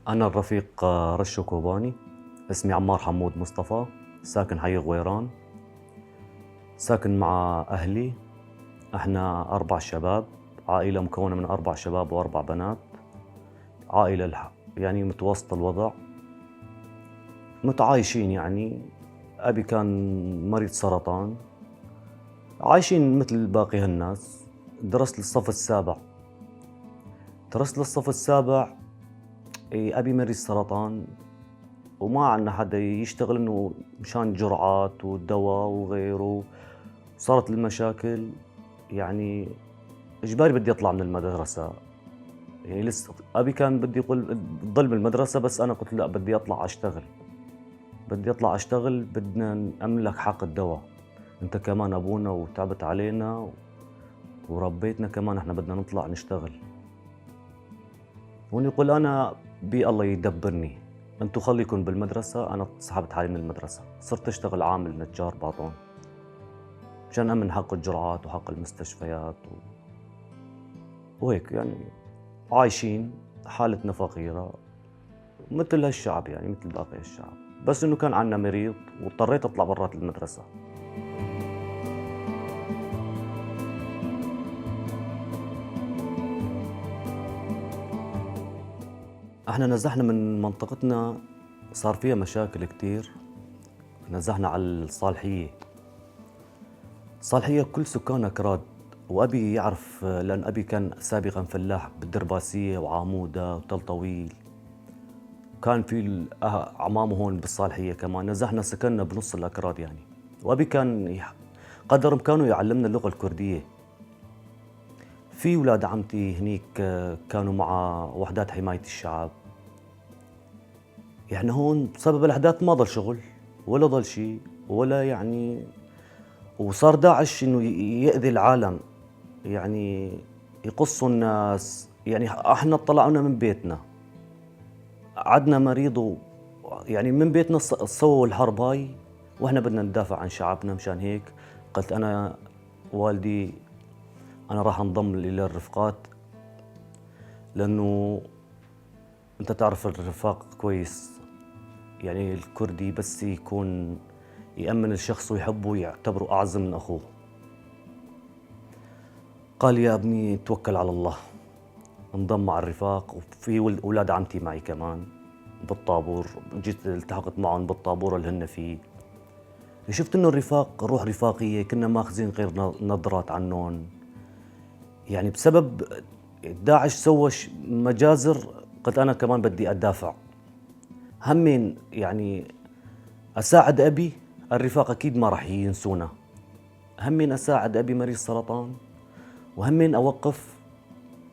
أنا الرفيق رشو كوباني، اسمي عمار حمود مصطفى، ساكن حي غويران، ساكن مع أهلي. احنا 4 شباب، عائلة مكونة من 4 شباب و4 بنات، عائلة يعني متوسط الوضع، متعايشين. يعني أبي كان مريض سرطان، عايشين مثل باقي هالناس. درست للصف السابع، أبي مريض سرطان وما عندنا حدا يشتغل إنه مشان جرعات ودواء وغيره. صارت المشاكل، يعني إجباري بدي أطلع من المدرسة. يعني لسه أبي كان بدي يقول ضل بالمدرسة، بس أنا قلت لا، بدي أطلع أشتغل، بدي أطلع أشتغل، بدنا نأمن لك حق الدواء، أنت كمان أبونا وتعبت علينا وربيتنا، كمان إحنا بدنا نطلع نشتغل. هون يقول أنا بي الله يدبرني، أنتو خليكن بالمدرسة. أنا سحبت حالي من المدرسة، صرت أشتغل عامل نجار باطون مشان أمن حق الجرعات وحق المستشفيات وهيك. يعني عايشين حالتنا فقيرة مثل هالشعب، يعني مثل باقي الشعب، بس إنه كان عندنا مريض واضطريت أطلع برات المدرسة. احنا نزحنا من منطقتنا، صار فيها مشاكل كتير. نزحنا على الصالحية. الصالحية كل سكانها كراد، وأبي يعرف لأن أبي كان سابقا فلاح بالدرباسية وعامودة وتل طويل، كان في عمامه هون بالصالحية كمان. نزحنا سكننا بنص الأكراد يعني، وأبي كان قدر إمكانه يعلمنا اللغة الكردية. في ولاد عمتي هنيك كانوا مع وحدات حماية الشعب. يعني هون بسبب الأحداث ما ضل شغل ولا ضل شيء ولا يعني، وصار داعش إنه يأذي العالم، يعني يقصوا الناس. يعني احنا طلعونا من بيتنا، عدنا مريض يعني من بيتنا سووا الحرب هاي، واحنا بدنا ندافع عن شعبنا. مشان هيك قلت انا والدي انا راح انضم الى الرفقات، لانه انت تعرف الرفاق كويس. يعني الكردي بس يكون يأمن الشخص ويحبه يعتبره أعز من أخوه. قال يا ابني توكل على الله، انضم مع الرفاق. وفي أولاد عمتي معي كمان بالطابور، جيت التحقت معهم بالطابور اللي هن فيه. شفت إنه الرفاق روح رفاقية، كنا ماخذين غير نظرات عنهم. يعني بسبب داعش سوى مجازر، قلت أنا كمان بدي أدافع، همين يعني أساعد أبي. الرفاق أكيد ما راح ينسونا، همين أساعد أبي مريض سرطان، وهمين أوقف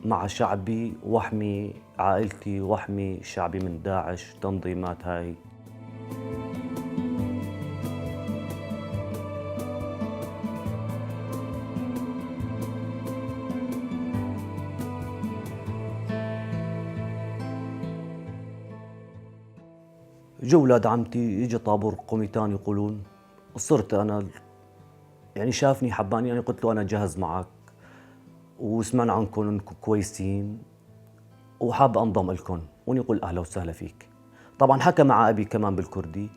مع شعبي وأحمي عائلتي وأحمي شعبي من داعش تنظيمات هاي. جو ولاد عمتي، يجي طابور قوميتان يقولون، صرت أنا يعني شافني حباني، يعني قلت له أنا جاهز معك وسمعنا عنكم انكم كويسين وحاب انضم لكم، ونقول اهلا وسهلا فيك. طبعا حكى مع ابي كمان بالكردي،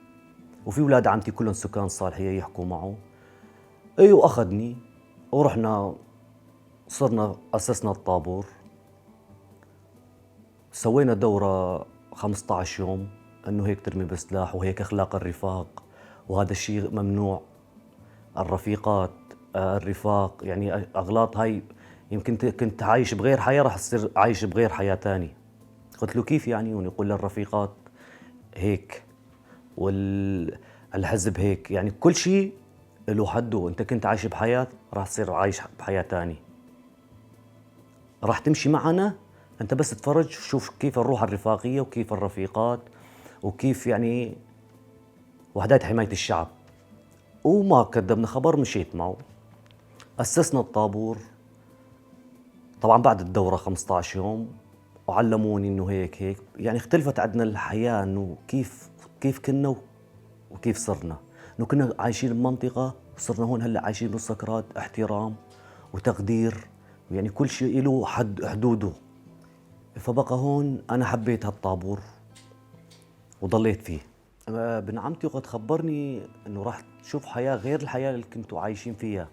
وفي اولاد عمتي كلهم سكان صالحيه يحكوا معه. اي واخذني ورحنا، صرنا اسسنا الطابور، سوينا دوره 15 يوم انه هيك ترمي بسلاح وهيك اخلاق الرفاق، وهذا الشيء ممنوع، الرفيقات الرفاق، يعني اغلاط هاي يمكن كنت عايش بغير حياة راح تصير عايش بغير حياة تاني. قلت له كيف يعني؟ ونقول للرفيقات هيك والحزب هيك، يعني كل شيء له حده. انت كنت عايش بحياة راح تصير عايش بحياة تاني، راح تمشي معنا انت بس تفرج شوف كيف الروح الرفاقية وكيف الرفيقات وكيف يعني وحدات حماية الشعب. وما كذبنا خبر، مشيت معه، أسسنا الطابور. طبعا بعد الدورة 15 يوم، وعلموني انه هيك هيك، يعني اختلفت عندنا الحياة، انه كيف كنا وكيف صرنا، انه كنا عايشين بمنطقة وصرنا هون هلا عايشين بالسكرات، احترام وتقدير، يعني كل شيء له حدوده. فبقى هون أنا حبيت هالطابور. وضليت فيه. ابن عمتي وقت خبرني إنه راح تشوف حياة غير الحياة اللي كنتوا عايشين فيها،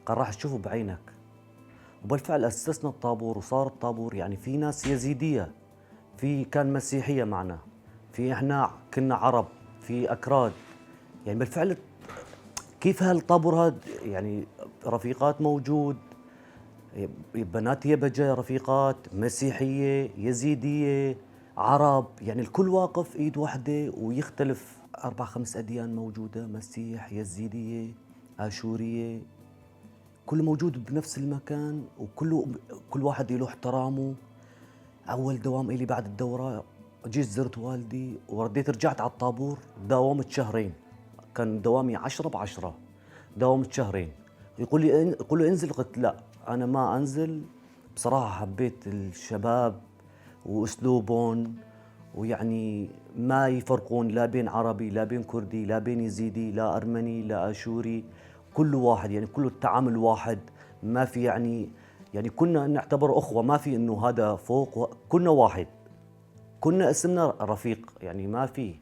قال راح تشوفوا بعينك. وبالفعل أسسنا الطابور وصار الطابور، يعني في ناس يزيدية، في كان مسيحية معنا، في إحنا كنا عرب، في أكراد. يعني بالفعل كيف هالطابور هاد، يعني رفيقات موجود، بنات يبجة رفيقات، مسيحية، يزيدية، عرب، يعني الكل واقف ايد واحدة ويختلف. 4-5 أديان موجودة، مسيح، يزيدية، آشورية، كله موجود بنفس المكان، وكله كل واحد له احترامه. أول دوام إلي بعد الدورة جيت زرت والدي ورديت رجعت على الطابور، داومت شهرين، كان دوامي 10 ب10، داومت شهرين. يقول لي يقول له انزل، قلت لا أنا ما أنزل. بصراحة حبيت الشباب وأسلوبهم، ويعني ما يفرقون لا بين عربي لا بين كردي لا بين يزيدي لا أرمني لا آشوري، كله واحد، يعني كله التعامل واحد، ما في يعني كنا نعتبر أخوة، ما في إنه هذا فوق، كنا واحد، كنا اسمنا رفيق، يعني ما في،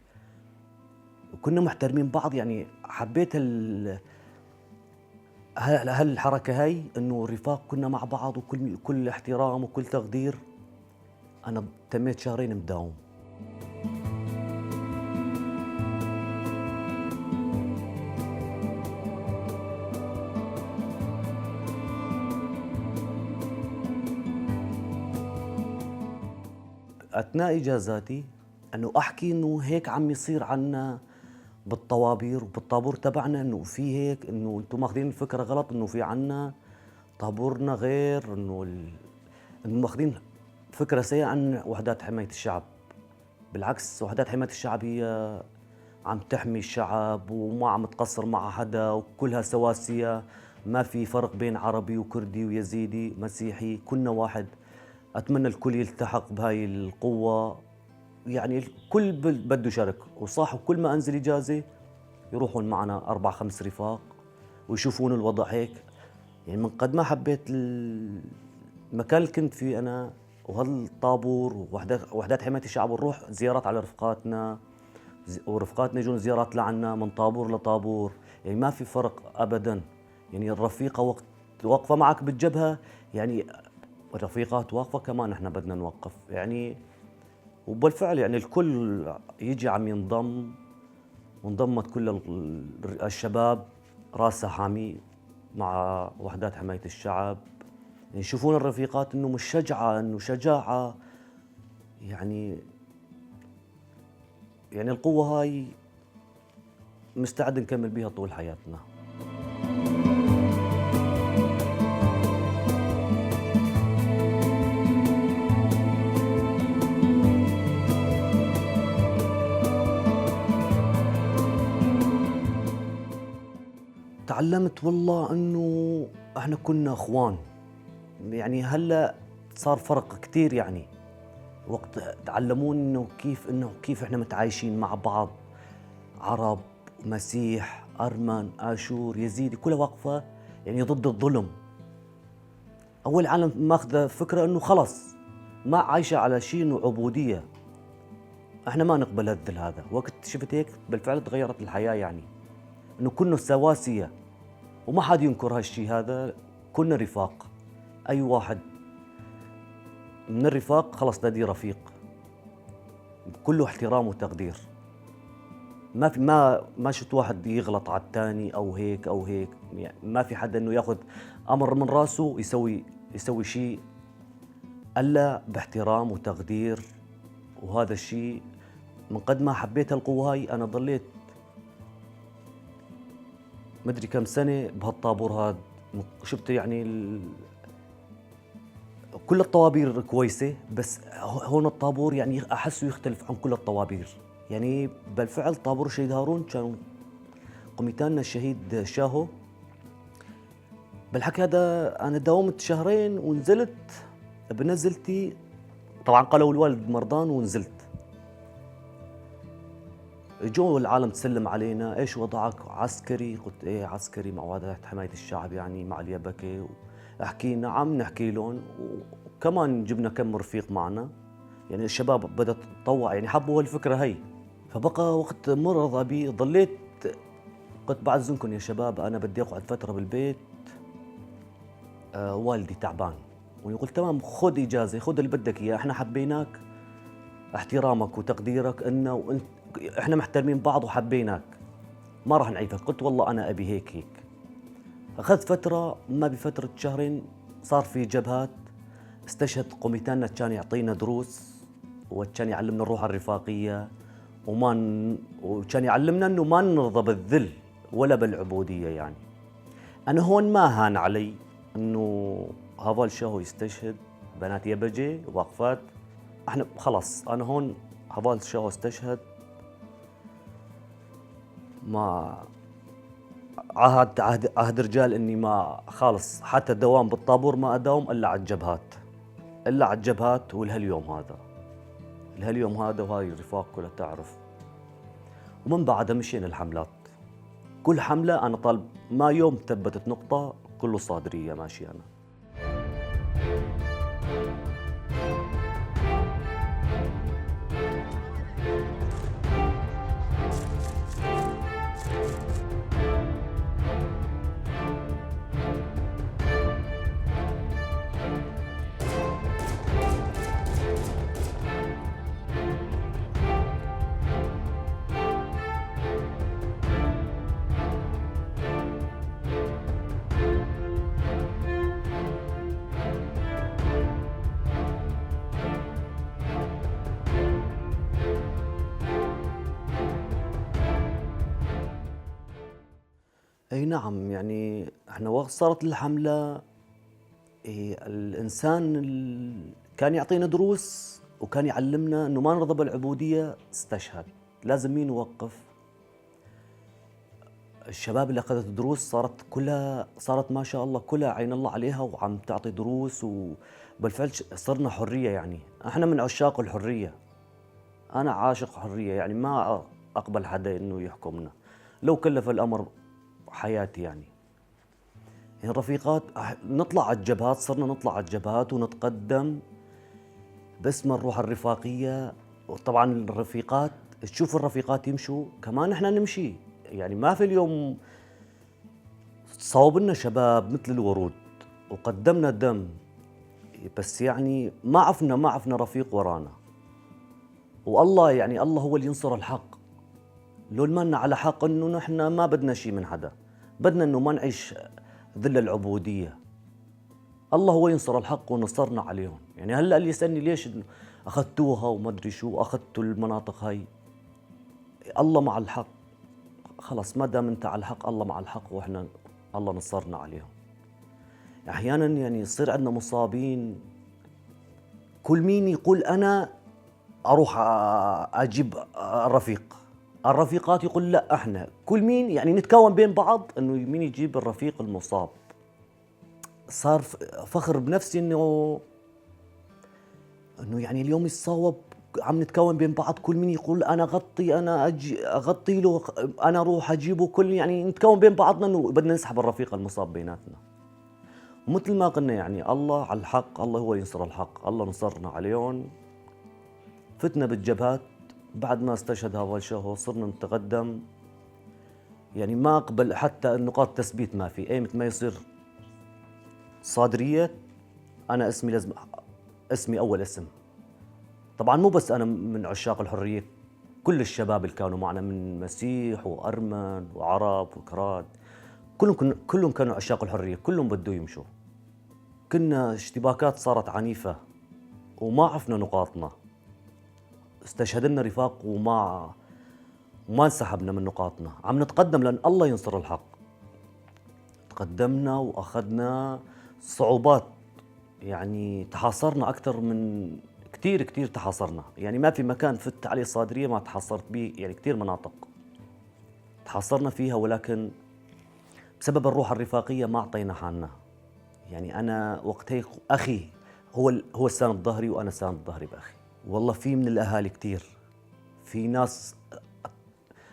كنا محترمين بعض. يعني حبيت هالحركة هاي إنه رفاق كنا مع بعض، وكل كل احترام وكل تقدير. أنا تميت شهرين مداوم. أثناء إجازاتي أنه أحكي إنه هيك عم يصير عنا بالطوابير وبالطابور تبعنا، إنه في هيك، إنه أنتم ماخذين الفكرة غلط، إنه في عنا طابورنا غير، إنه ماخذين فكرة سيئة عن وحدات حماية الشعب. بالعكس، وحدات حماية الشعب هي عم تحمي الشعب وما عم تقصر مع حدا، وكلها سواسية، ما في فرق بين عربي وكردي ويزيدي مسيحي، كلنا واحد. أتمنى الكل يلتحق بهاي القوة، يعني الكل بده يشارك. وصح، وكل ما أنزل إجازة يروحون معنا 4-5 رفاق ويشوفون الوضع هيك. يعني من قد ما حبيت المكان اللي كنت فيه أنا وهالطابور وحدات حماية الشعب، ونروح زيارات على رفقاتنا، ورفقاتنا يجون زيارات لعنا من طابور لطابور، يعني ما في فرق أبداً. يعني الرفيقة وقت واقفة معك بالجبهة، يعني الرفيقات واقفة كمان احنا بدنا نوقف. يعني وبالفعل يعني الكل يجي عم ينضم، وانضمت كل الشباب راسها حامي مع وحدات حماية الشعب. يعني يشوفون الرفيقات انه مش شجعة، انه شجاعة، يعني القوة هاي مستعد نكمل بيها طول حياتنا. تعلمت والله انه احنا كنا اخوان، يعني هلا صار فرق كثير. يعني وقت تعلمون انه كيف احنا متعايشين مع بعض، عرب، مسيح، ارمن، اشور، يزيدي، كلها واقفه يعني ضد الظلم. اول العالم ماخذه فكره انه خلص ما عايشه على شيء انه عبوديه، احنا ما نقبل الذل هذا. وقت شفت هيك بالفعل تغيرت الحياه، يعني انه كنا سواسيه وما حد ينكر هالشيء هذا، كنا رفاق. اي واحد من الرفاق خلص نادي رفيق، كله احترام وتقدير. ما في، ما شفت واحد يغلط على الثاني او هيك او هيك، يعني ما في حدا انه ياخذ امر من راسه يسوي شيء الا باحترام وتقدير. وهذا الشيء من قد ما حبيت القوة هاي انا ضليت مدري كم سنة بهالطابور هذا. شفت يعني كل الطوابير كويسة، بس هون الطابور يعني أحسه يختلف عن كل الطوابير. يعني بالفعل طابور الشهيد هارون كانوا قميتاننا الشهيد شاهو. بالحكي هذا أنا داومت شهرين ونزلت بنزلتي، طبعا قالوا الوالد مرضان ونزلت. جو العالم تسلم علينا، ايش وضعك عسكري؟ قلت ايه عسكري مع وحدات حماية الشعب، يعني مع اليبكة. احكي نعم نحكي لهم، وكمان جبنا كم رفيق معنا يعني الشباب بدأت تطوع، يعني حبوا هالفكرة هي. فبقى وقت مرض أبي ضليت قلت بعد إذنكم يا شباب أنا بدي أقعد فترة بالبيت، والدي تعبان. ويقول تمام خذ إجازة، خذ اللي بدك إياه، إحنا حبيناك، احترامك وتقديرك إلنا، وإنت إحنا محترمين بعض وحبيناك، ما راح نعيفك. قلت والله أنا أبي هيك هيك. أخذت فترة، ما بفترة شهرين صار في جبهات، استشهد قوميتانا كان يعطينا دروس وكان يعلمنا الروح الرفاقية، وكان يعلمنا إنه ما نرضى بالذل ولا بالعبودية. يعني أنا هون ما هان علي إنه هافال شاهو يستشهد، بنات يبجي واقفات، احنا خلص أنا هون هافال شاهو استشهد، ما عهد عهد عهد رجال إني ما خالص حتى الدوام بالطابور ما أداوم إلا على الجبهات، إلا على الجبهات. ولهاليوم هذا، لهاليوم هذا، وهاي الرفاق كلها تعرف. ومن بعدها مشينا الحملات، كل حملة أنا طالب ما يوم ثبتت نقطة كله صادرية ماشي أنا. اي نعم، يعني احنا وقت صارت الحملة، إيه الانسان كان يعطينا دروس وكان يعلمنا انه ما نرضى بالعبودية استشهد، لازم مين يوقف؟ الشباب اللي اخذت دروس صارت كلها، صارت ما شاء الله كلها عين الله عليها وعم تعطي دروس، وبالفعل صرنا حرية. يعني احنا من عشاق الحرية، انا عاشق حرية، يعني ما اقبل حدا انه يحكمنا لو كلف الامر حياتي. يعني الرفيقات نطلع على الجبهات، صرنا نطلع على الجبهات ونتقدم باسم الروح الرفاقية. وطبعا الرفيقات تشوف الرفيقات يمشوا كمان احنا نمشي، يعني ما في اليوم صوبنا شباب مثل الورود وقدمنا دم، بس يعني ما عفنا رفيق ورانا. والله يعني الله هو اللي ينصر الحق، لو ما على حق انه نحن ما بدنا شيء من حدا، بدنا انه ما نعيش ذل العبودية. الله هو ينصر الحق ونصرنا عليهم. يعني هلا اللي يسالني ليش اخذتوها وما ادري شو، اخذتوا المناطق هاي، الله مع الحق، خلص ما دام انت على الحق الله مع الحق، واحنا الله نصرنا عليهم. احيانا يعني يصير عندنا مصابين، كل مين يقول انا اروح اجيب الرفيق، الرفيقات يقول لا احنا، كل مين يعني نتكون بين بعض انه مين يجيب الرفيق المصاب. صار فخر بنفسي انه يعني اليوم يتصاوب، عم نتكون بين بعض، كل مين يقول انا اغطي، انا اجي اغطي له، انا اروح اجيبه، كل يعني نتكون بين بعضنا انه بدنا نسحب الرفيق المصاب بيناتنا. ومثل ما قلنا يعني الله على الحق، الله هو ينصر الحق، الله نصرنا عليهم. فتنا بالجبهات بعد ما استشهد هافال شاهو، صرنا نتقدم، يعني ما قبل حتى نقاط تثبيت ما في، ايمت ما يصير صادرية أنا اسمي لازم اسمي أول اسم. طبعا مو بس أنا من عشاق الحرية، كل الشباب اللي كانوا معنا من مسيح وأرمن وعرب وكراد، كلهم كانوا عشاق الحرية، كلهم بدوا يمشوا. كنا اشتباكات صارت عنيفة وما عرفنا نقاطنا، استشهدنا رفاق وما انسحبنا من نقاطنا، عم نتقدم لأن الله ينصر الحق. تقدمنا وأخذنا صعوبات، يعني تحاصرنا أكثر من كثير كثير تحاصرنا، يعني ما في مكان فت عليه صادرية ما تحاصرت به، يعني كثير مناطق تحاصرنا فيها، ولكن بسبب الروح الرفاقية ما أعطينا حالنا. يعني أنا وقتها أخي هو ساند ظهري وأنا ساند ظهري بأخي. والله في من الأهالي كثير، في ناس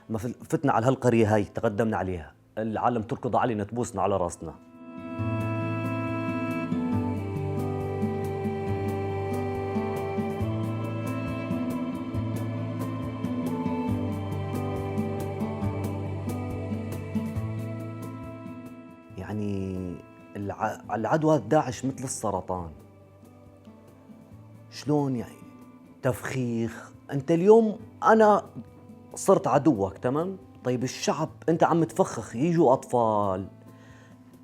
ما فتنا على هالقرية هاي تقدمنا عليها، العالم تركض علينا تبوسنا على راسنا. العدوى داعش مثل السرطان. شلون يعني؟ تفخيخ. انت اليوم انا صرت عدوك، تمام؟ طيب الشعب انت عم تفخخ، يجوا اطفال،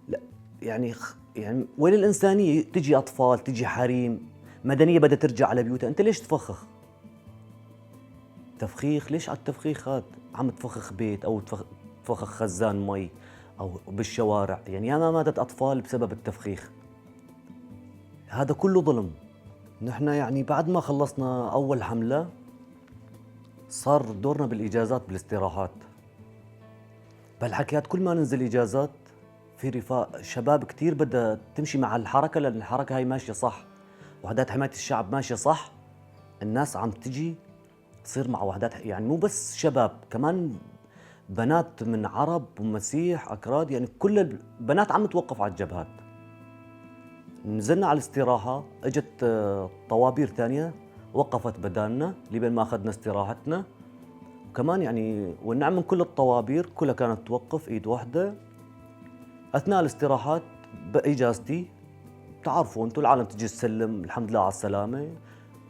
لا يعني وين الانسانية؟ تجي اطفال، تجي حريم مدنية بدها ترجع على بيوتها، انت ليش تفخخ؟ تفخيخ ليش على التفخيخ هاد؟ عم تفخخ بيت او تفخخ خزان مي او بالشوارع، يعني ياما ماتت اطفال بسبب التفخيخ. هذا كله ظلم. نحن يعني بعد ما خلصنا اول حمله صار دورنا بالاجازات بالاستراحات. بهالحكيات كل ما ننزل اجازات في رفاق شباب كثير بدها تمشي مع الحركة، لان الحركة هاي ماشية صح، وحدات حماية الشعب ماشية صح. الناس عم تجي تصير مع وحدات، يعني مو بس شباب، كمان بنات من عرب ومسيح اكراد، يعني كل البنات عم توقف على الجبهات. نزلنا على الاستراحة، اجت طوابير ثانية وقفت بدالنا لبين ما اخذنا استراحتنا. وكمان يعني والنعم من كل الطوابير كلها كانت توقف ايد واحدة. اثناء الاستراحات باجازتي بتعرفوا انتم العالم تجي تسلم الحمد لله على السلامة،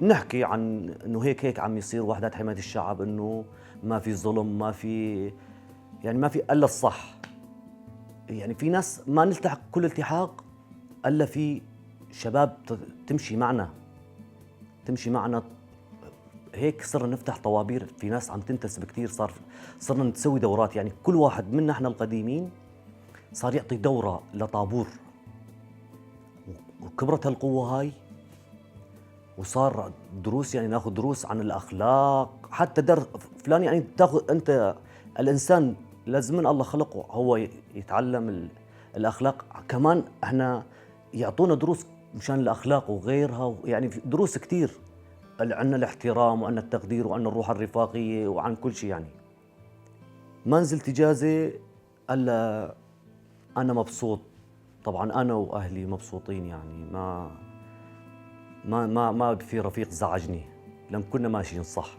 نحكي عن انه هيك هيك عم يصير وحدات حماية الشعب، انه ما في ظلم، ما في يعني ما في الا الصح. يعني في ناس ما نلتحق كل التحاق الا في شباب تمشي معنا، تمشي معنا. هيك صرنا نفتح طوابير، في ناس عم تنتسب كثير، صرنا نسوي دورات، يعني كل واحد منا احنا القديمين صار يعطي دوره لطابور، وكبرت هالقوه هاي، وصار دروس، يعني ناخذ دروس عن الاخلاق، حتى در فلان يعني تاخذ انت الانسان لازم من الله خلقه هو يتعلم الاخلاق، كمان احنا يعطونا دروس مشان الاخلاق وغيرها، يعني دروس كثير عن الاحترام وعن التقدير وعن الروح الرفاقيه وعن كل شيء. يعني ما نزلت اجازه الا انا مبسوط، طبعا انا واهلي مبسوطين، يعني ما ما ما ما في رفيق زعجني لان كنا ماشيين صح.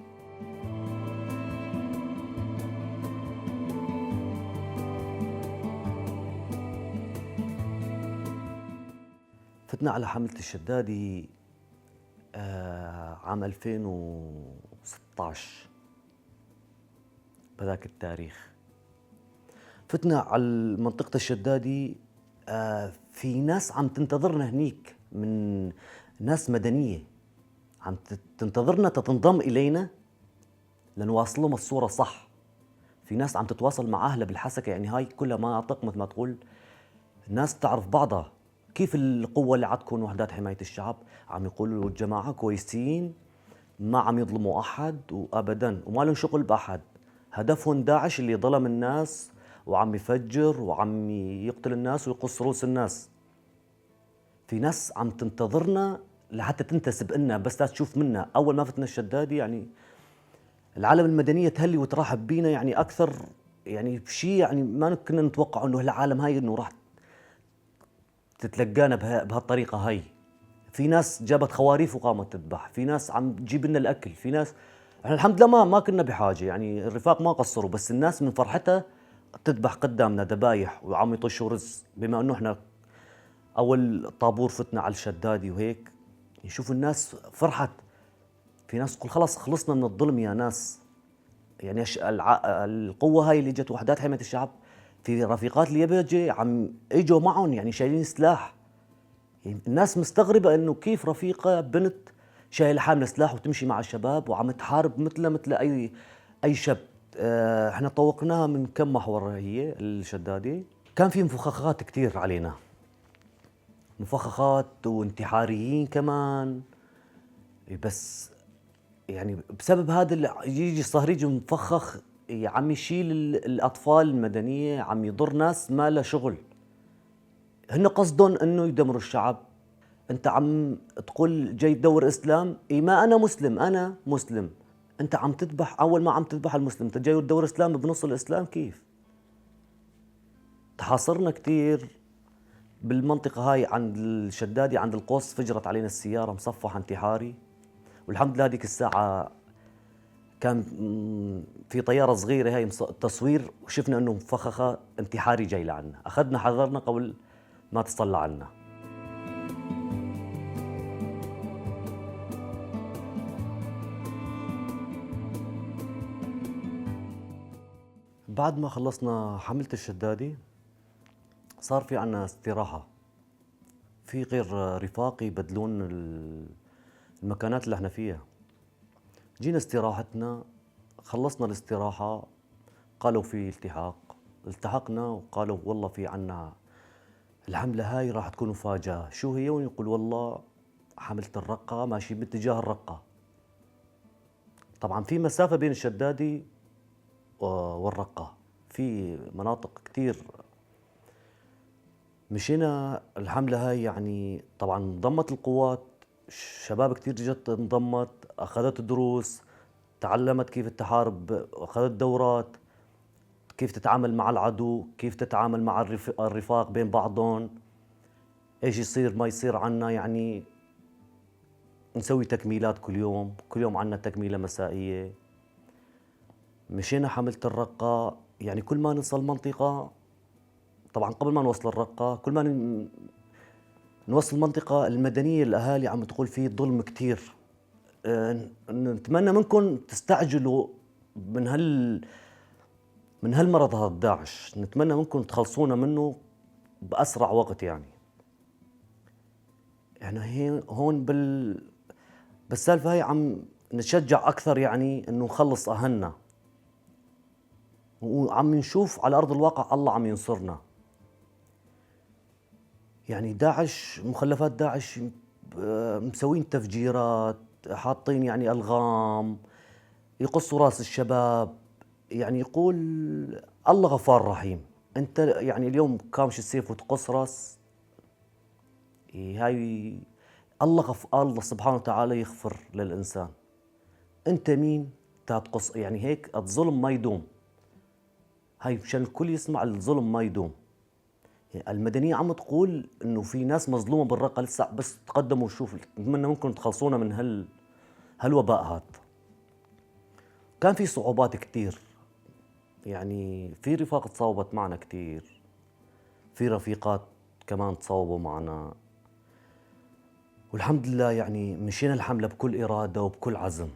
فتنا على حملة الشدادي عام 2016 بذاك التاريخ. فتنا على منطقة الشدادي، في ناس عم تنتظرنا هنيك، من ناس مدنية عم تنتظرنا تتنضم إلينا لنواصل لهم الصورة صح. في ناس عم تتواصل مع أهلها بالحسكة، يعني هاي كلها مناطق مثل ما تقول الناس تعرف بعضها. كيف القوة اللي عندكم وحدات حماية الشعب؟ عم يقولوا الجماعة كويسين، ما عم يظلموا أحد وأبدا، وما لهم شغل بأحد، هدفهم داعش اللي ظلم الناس وعم يفجر وعم يقتل الناس ويقص رؤوس الناس. في ناس عم تنتظرنا لحتى تنتسب لنا، بس لا تشوف منا. أول ما فتنا الشدادي يعني العالم المدنية تهلي وترحب بينا، يعني أكثر يعني بشيء يعني ما كنا نتوقع إنه هالعالم هاي إنه راح تتلقانا بهالطريقة هاي. في ناس جابت خواريف وقامت تذبح، في ناس عم تجيب لنا الأكل، في ناس احنا الحمد لله ما كنا بحاجة، يعني الرفاق ما قصروا، بس الناس من فرحتها تذبح قدامنا ذبايح وعم يطشوا رز. بما انه احنا اول طابور فتنا على الشدادي وهيك يشوفوا الناس فرحت. في ناس تقول خلص خلصنا من الظلم يا ناس، يعني القوة هاي اللي جت وحدات حماية الشعب، في رفيقات اللي يبجي عم اجوا معهم يعني شايلين سلاح. يعني الناس مستغربة انه كيف رفيقة بنت شايلة حاملة سلاح وتمشي مع الشباب وعم تحارب مثل اي شاب. احنا طوقناها من كم محور هي الشدادي، كان في مفخخات كثير علينا، مفخخات وانتحاريين كمان، بس يعني بسبب هذا اللي يجي صهريج مفخخ عم يشيل الاطفال المدنية، عم يضر ناس ما لها شغل. هن قصدهم انه يدمروا الشعب. انت عم تقول جاي تدور اسلام، إيه ما انا مسلم، انا مسلم. انت عم تذبح، اول ما عم تذبح المسلم انت جاي تدور اسلام بنص الاسلام كيف؟ تحاصرنا كثير بالمنطقة هاي عند الشدادي عند القوس، فجرت علينا السيارة مصفح انتحاري، والحمد لله هذيك الساعة كان في طيارة صغيرة هاي تصوير، وشفنا انه مفخخه انتحاري جاي لعنا، اخذنا حذرنا قبل ما تصلى عنا. بعد ما خلصنا حملة الشدادي صار في عنا استراحة، في غير رفاق يبدلون المكانات اللي احنا فيها. جينا استراحتنا، خلصنا الاستراحة، قالوا في التحاق، التحقنا وقالوا والله في عنا الحملة هاي راح تكون مفاجأة. شو هي؟ ويقول والله حملة الرقة ماشي باتجاه الرقة. طبعا في مسافة بين الشدادي والرقة، في مناطق كتير. مشينا الحملة هاي، طبعا انضمت القوات، شباب كتير جت انضمت، أخذت دروس، تعلمت كيف تحارب، أخذت دورات كيف تتعامل مع العدو، كيف تتعامل مع الرفاق بين بعضهم، ايش يصير ما يصير عنا. نسوي تكميلات كل يوم، كل يوم عنا تكميلة مسائية. مشينا حملة الرقة، كل ما نوصل منطقة، طبعا قبل ما نوصل الرقة، كل ما نوصل المنطقة المدنية الأهالي عم تقول في ظلم كتير، نتمنى منكم تستعجلوا من هالمرض هذا داعش، نتمنى منكم تخلصونا منه بأسرع وقت. احنا هون بالسالفة هاي عم نتشجع أكثر، إنه نخلص أهلنا، وعم نشوف على أرض الواقع الله عم ينصرنا. داعش، مخلفات داعش، مسوين تفجيرات، حاطين ألغام، يقصوا راس الشباب، يقول الله غفار رحيم. أنت اليوم كامش السيف وتقص راس، إيه هاي الله سبحانه وتعالى يغفر للإنسان. أنت مين تقص؟ هيك الظلم ما يدوم، هاي مشان الكل يسمع، الظلم ما يدوم. المدنية عم تقول إنه في ناس مظلومة بالرقة لسه، بس تقدموا وشوفوا، نتمنى منكم تخلصونا من هالوباء هاد. كان في صعوبات كتير، في رفاق تصاوبت معنا كتير، في رفيقات كمان تصاوبوا معنا، والحمد لله مشينا الحملة بكل إرادة وبكل عزم.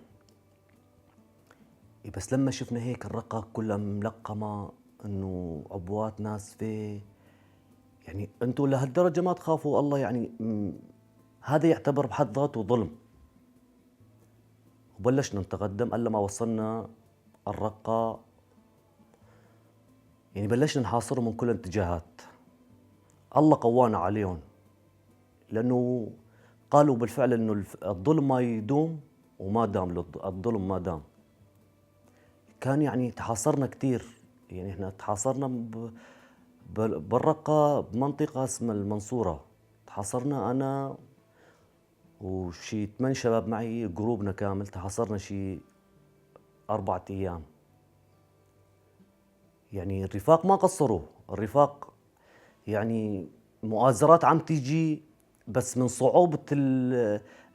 بس لما شفنا هيك الرقة كلها ملقمة إنه عبوات ناسفة، أنتوا لهالدرجة ما تخافوا الله؟ هذا يعتبر بحد ذاته ظلم. وبلشنا نتقدم ألا ما وصلنا الرقة، بلشنا نحاصرهم من كل الاتجاهات. الله قوانا عليهم، لأنه قالوا بالفعل إنه الظلم ما يدوم، وما دام الظلم ما دام. كان تحاصرنا كتير، إحنا تحاصرنا بالرقة بمنطقة اسمها المنصورة، تحاصرنا أنا وشي 8 شباب معي، جروبنا كامل، تحاصرنا شي 4 أيام. الرفاق ما قصروا، الرفاق مؤازرات عم تيجي، بس من صعوبة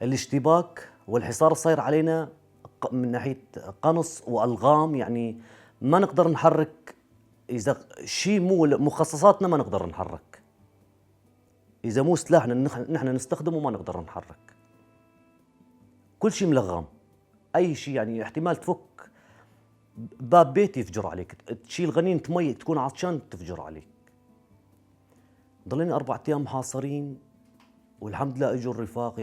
الاشتباك والحصار الصاير علينا من ناحية قنص وألغام، ما نقدر نحرك. إذا شيء مو مخصصاتنا ما نقدر نحرك، إذا مو سلاحنا نحن نستخدمه ما نقدر نحرك. كل شيء ملغم، أي شيء، احتمال تفك باب بيت يفجر عليك، تشيل غنينة مي تكون عطشان تفجر عليك. ضلينا 4 أيام محاصرين، والحمد لله اجوا الرفاق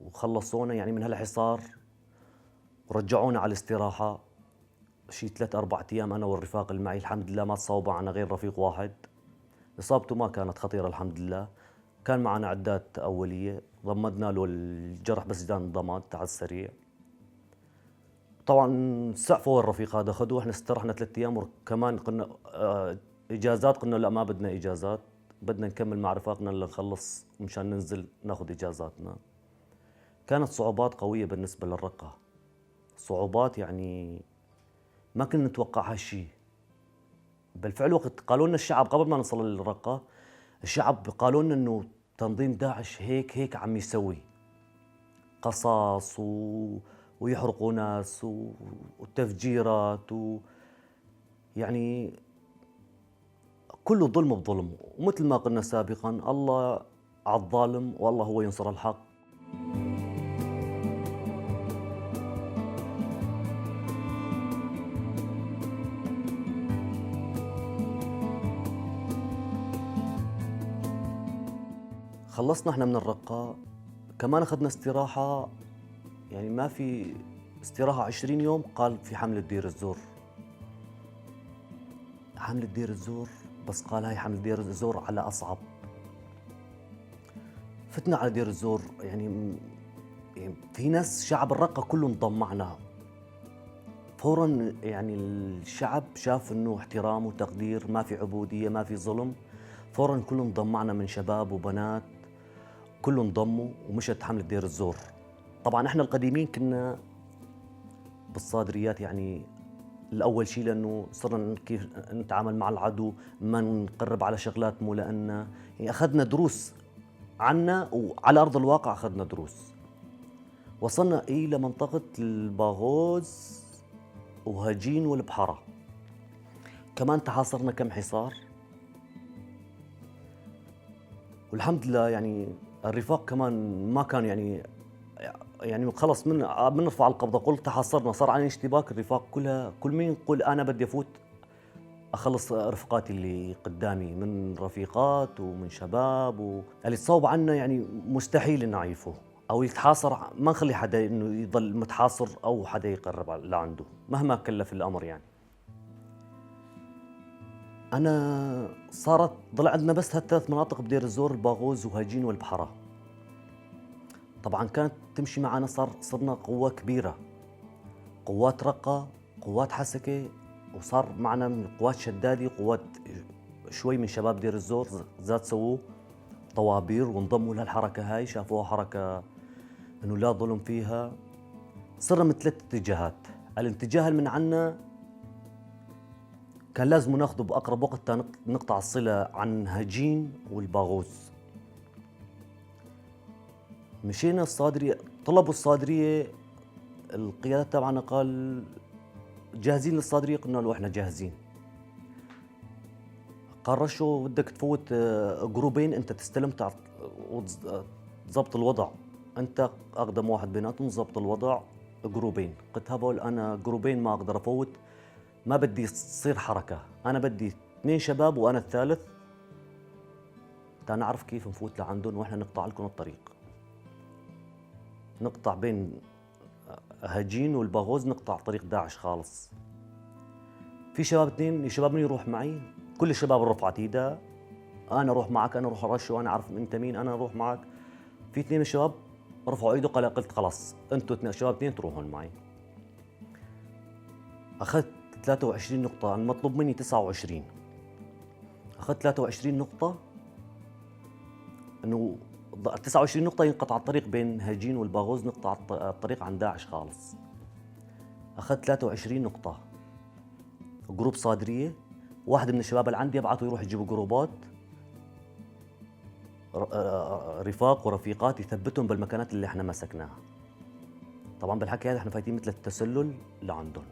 وخلصونا من هالحصار ورجعونا على الاستراحة. شي 3-4 أيام أنا والرفاق اللي معي، الحمد لله ما تصاوب معنا غير رفيق واحد، إصابته ما كانت خطيرة الحمد لله، كان معنا عدات أولية، ضمدنا له الجرح بس جان ضماد على السريع. طبعاً سعفوا الرفيق هذا خدوه، احنا استرحنا 3 أيام، وكمان قلنا إجازات، قلنا لا ما بدنا إجازات، بدنا نكمل مع رفاقنا لنخلص مشان ننزل ناخذ إجازاتنا. كانت صعوبات قوية بالنسبة للرقة، صعوبات ما كنا نتوقع هالشيء. بالفعل وقت قالوا لنا الشعب قبل ما نوصل للرقة، الشعب قالوا لنا إنه تنظيم داعش هيك هيك عم يسوي قصاص ويحرقوا ناس وتفجيرات كله ظلم بظلم، ومثل ما قلنا سابقا الله على الظالم والله هو ينصر الحق. خلصنا احنا من الرقة، كمان اخذنا استراحة، يعني ما في استراحة 20 يوم. قال في حملة دير الزور، حملة دير الزور، بس قال هاي حملة دير الزور على أصعب. فتنا على دير الزور، يعني في ناس شعب الرقة كله انضم معنا فورا. يعني الشعب شاف انه احترام وتقدير، ما في عبودية، ما في ظلم، فورا كله انضم معنا من شباب وبنات، كله انضموا ومشت حملة دير الزور. طبعا احنا القديمين كنا بالصادريات، يعني الأول شيء لأنه صرنا كيف نتعامل مع العدو، ما نقرب على شغلات مو لأننا، يعني أخذنا دروس عنا وعلى أرض الواقع أخذنا دروس. وصلنا إلى منطقة الباغوز وهجين والبحرة، كمان تحاصرنا كم حصار، والحمد لله يعني الرفاق كمان ما كان يعني خلص من بنرفع القبضة، قلت تحاصرنا، صار علينا اشتباك، الرفاق كلها كل مين يقول انا بدي افوت اخلص رفقاتي اللي قدامي من رفيقات ومن شباب، اللي تصوب عنا يعني مستحيل نعيفه او يتحاصر، ما نخلي حدا انه يضل متحاصر او حدا يقرب لعنده مهما كلف الامر. يعني انا صارت ضل عندنا بس هالثلاث مناطق بدير الزور، الباغوز وهجين والبحره. طبعا كانت تمشي معنا، صرنا قوة كبيرة، قوات رقة، قوات حسكة، وصار معنا من قوات شدادي، قوات شوي من شباب دير الزور زاد سووا طوابير وانضموا لهالحركة هاي، شافوها حركة انه لا ظلم فيها. صرنا من ثلاث اتجاهات، الاتجاه اللي من عنا كان لازم ناخذه بأقرب وقت نقطع الصلة عن هجين والباغوز. مشينا الصادرية، طلبوا الصادرية، القيادة تبعنا قال جاهزين للصادرية، قلنا له احنا جاهزين. قال رشو بدك تفوت جروبين، انت تستلم وتزبط الوضع، انت اقدم واحد بيناتهم، زبط الوضع جروبين. قلت هبول انا جروبين ما اقدر افوت، ما بدي تصير حركة، انا بدي اثنين شباب وانا الثالث تا نعرف كيف نفوت لعندهم واحنا نقطع لكم الطريق، نقطع بين هجين والباغوز، نقطع طريق داعش خالص. في شباب اثنين، شباب من يروح معي، كل الشباب رفعت ايدها، انا اروح معك، انا اروح رشو، انا اعرف انت مين، انا اروح معك. في اثنين من الشباب رفعوا ايده، قال قلت خلاص انتوا اثنين شباب اثنين تروحون معي. اخذت 23 نقطة، المطلوب مني 29، اخذت 23 نقطة، انه 29 نقطة ينقطع الطريق بين هجين والباغوز، نقطع الطريق عن داعش خالص. أخذت 23 نقطة. group صادرية، واحد من الشباب اللي عندي يبعثوا يروح يجيبوا جروبات رفاق ورفيقات يثبتهم بالمكانات اللي احنا مسكناها. طبعا بالحكي هذا احنا فايتين مثل التسلل لعندهم،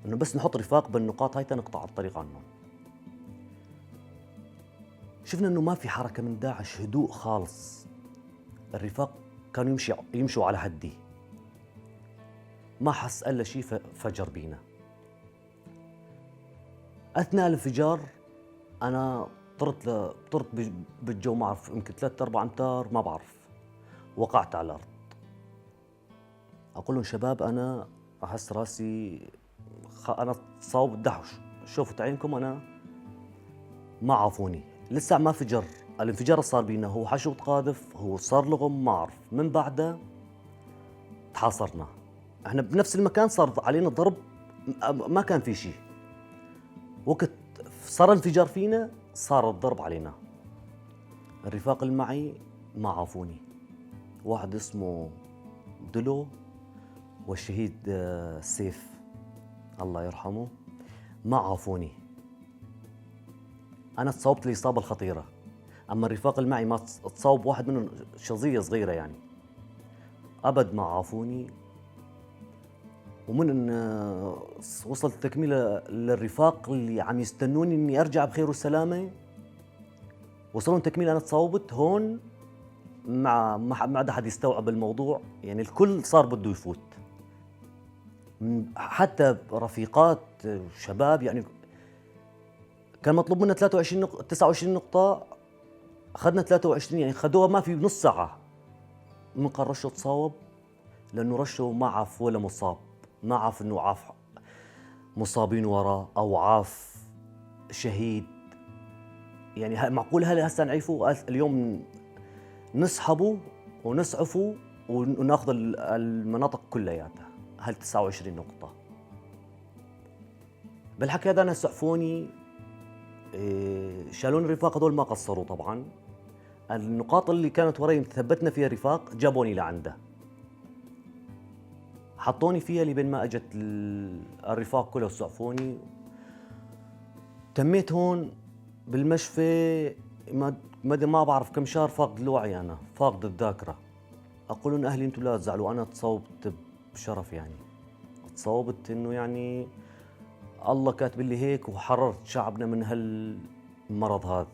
انه بس نحط رفاق بالنقاط هاي تنقطع الطريق عنهم. شفنا انه ما في حركة من داعش، هدوء خالص. الرفاق كانوا يمشوا على حدي، ما حس الا شيء فجر بينا. اثناء الانفجار انا طرت بالجو، ما اعرف يمكن 3 4 امتار ما بعرف، وقعت على الارض. اقول لهم شباب انا احس راسي، انا تصاوب دحش، شوفوا عينكم انا ما عافوني، لسه ما فجر. الانفجار صار بينا هو حشو قاذف، هو صار لغم، ما اعرف. من بعده تحاصرنا احنا بنفس المكان، صار علينا ضرب، ما كان في شيء. وقت صار انفجار فينا صار الضرب علينا. الرفاق اللي معي ما عافوني، واحد اسمه دلو والشهيد سيف الله يرحمه، ما عافوني. أنا تصاوبت الإصابة الخطيرة، أما الرفاق اللي معي ما تصاوب، واحد منهم شظية صغيرة يعني، أبد ما عافوني. ومن وصلت التكميلة للرفاق اللي عم يستنوني إني أرجع بخير وسلامة، وصلون تكميلة أنا تصاوبت هون، ما عاد حد يستوعب الموضوع، يعني الكل صار بده يفوت، حتى رفيقات شباب. يعني كان مطلوب منا 23 نقطة، 29 نقطة، أخذنا 23، يعني خدوها ما في نص ساعة. من قال رشو تصاوب، لأنه رشو ما عاف ولا مصاب، ما عاف إنه عاف مصابين وراه أو عاف شهيد. يعني معقول هلا هسه نعيفه؟ اليوم نسحبه ونسعفه وناخذ المناطق كلياتها، هال 29 نقطة. بالحكي هذا أنا سعفوني، شالوني الرفاق هذول ما قصروا طبعاً. النقاط اللي كانت وراي ثبتنا فيها رفاق جابوني لعنده، حطوني فيها لبين ما اجت الرفاق كلها وسعفوني. تميت هون بالمشفى ما بعرف كم شهر، فاقد الوعي أنا، فاقد الذاكرة. أقول لهم أهلي أنتم لا تزعلوا، أنا تصوبت بشرف، يعني تصوبت إنه يعني الله كاتب لي هيك وحررت شعبنا من هالمرض هذا.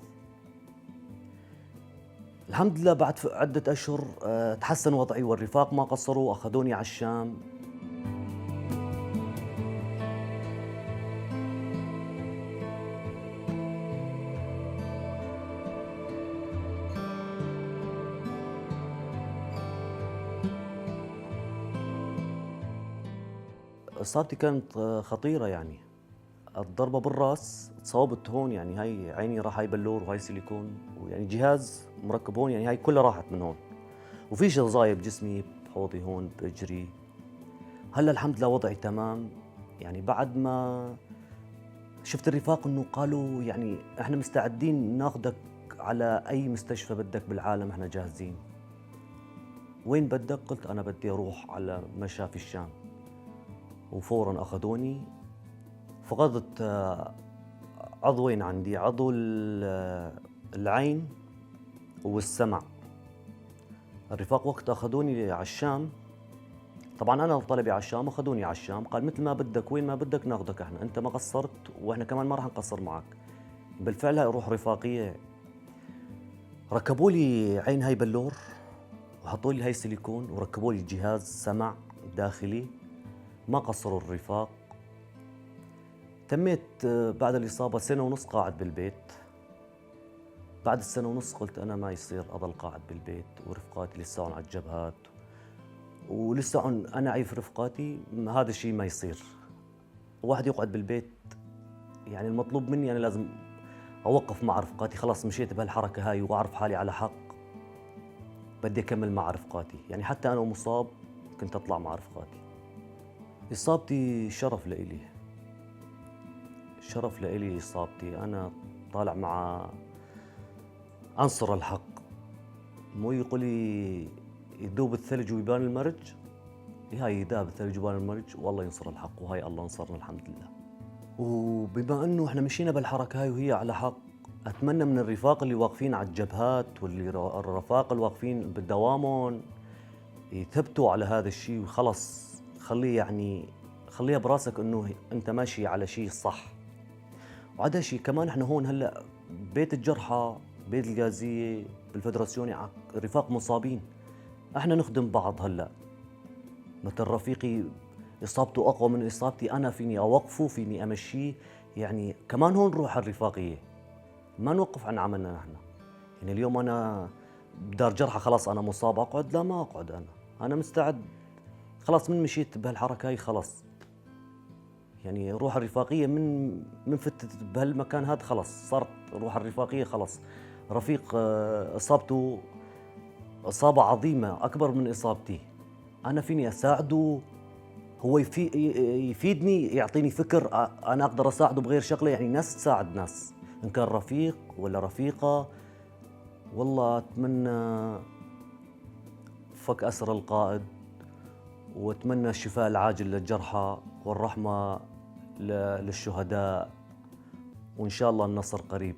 الحمد لله بعد عدة أشهر تحسن وضعي والرفاق ما قصروا، أخذوني على الشام. إصابتي كانت خطيرة، يعني الضربة بالراس، تصاوبت هون، يعني هاي عيني راح، هاي بلور وهاي سيليكون، ويعني جهاز مركب هون، يعني هاي كلها راحت من هون، وفي شظايا بجسمي، بحوضي هون، بإجري. هلا الحمد لله وضعي تمام. يعني بعد ما شفت الرفاق انه قالوا يعني احنا مستعدين ناخذك على اي مستشفى بدك بالعالم، احنا جاهزين. وين بدك؟ قلت انا بدي اروح على مشافي الشام. وفورا اخذوني. فقدت عضوين عندي، عضو العين والسمع. الرفاق وقت اخذوني على الشام، طبعا انا طلبي على الشام، اخذوني على الشام، قال مثل ما بدك وين ما بدك ناخذك احنا، انت ما قصرت واحنا كمان ما راح نقصر معك. بالفعل هاي روح رفاقيه. ركبوا لي عين هاي بلور، وحطوا لي هاي سيليكون، وركبوا لي جهاز سمع داخلي. ما قصروا الرفاق. تميت بعد الإصابة سنة ونص قاعد بالبيت. بعد السنة ونص قلت أنا ما يصير أضل قاعد بالبيت ورفقاتي لسه على الجبهات ولسه أنا عايف رفقاتي، هذا الشيء ما يصير. واحد يقعد بالبيت، يعني المطلوب مني أنا لازم أوقف مع رفقاتي. خلاص مشيت بهالحركة هاي وأعرف حالي على حق، بدي أكمل مع رفقاتي. يعني حتى أنا ومصاب كنت أطلع مع رفقاتي. إصابتي شرف لإلي، شرف لإلي إصابتي. أنا طالع مع أنصر الحق، مو يقول لي يذوب الثلج ويبان المرج، هاي يذاب الثلج ويبان المرج، والله ينصر الحق، وهاي الله نصرنا الحمد لله. وبما أنه إحنا مشينا بالحركة هاي وهي على حق، أتمنى من الرفاق اللي واقفين على الجبهات واللي الرفاق اللي واقفين بالدوامون يثبتوا على هذا الشيء، وخلص خليه، يعني خليها براسك انه انت ماشي على شيء صح. وعدا شيء كمان، احنا هون هلا بيت الجرحى، بيت الغازية، بالفدراسيون رفاق مصابين، احنا نخدم بعض. هلا مثل رفيقي اصابته اقوى من اصابتي، انا فيني اوقفه، فيني امشيه، يعني كمان هون روح الرفاقية، ما نوقف عن عملنا نحن. يعني اليوم انا بدار جرحى خلاص انا مصاب اقعد؟ لا ما اقعد، انا مستعد خلاص من مشيت بهالحركة هاي خلاص. يعني روح الرفاقية من فتت بهالمكان هذا خلاص صارت روح الرفاقية خلاص. رفيق إصابته إصابة عظيمة أكبر من إصابتي، أنا فيني أساعده، هو يفيدني، يعطيني فكر، أنا أقدر أساعده بغير شغلة. يعني ناس تساعد ناس، إن كان رفيق ولا رفيقة. والله أتمنى فك أسر القائد، وأتمنى الشفاء العاجل للجرحى والرحمة للشهداء، وإن شاء الله النصر قريب.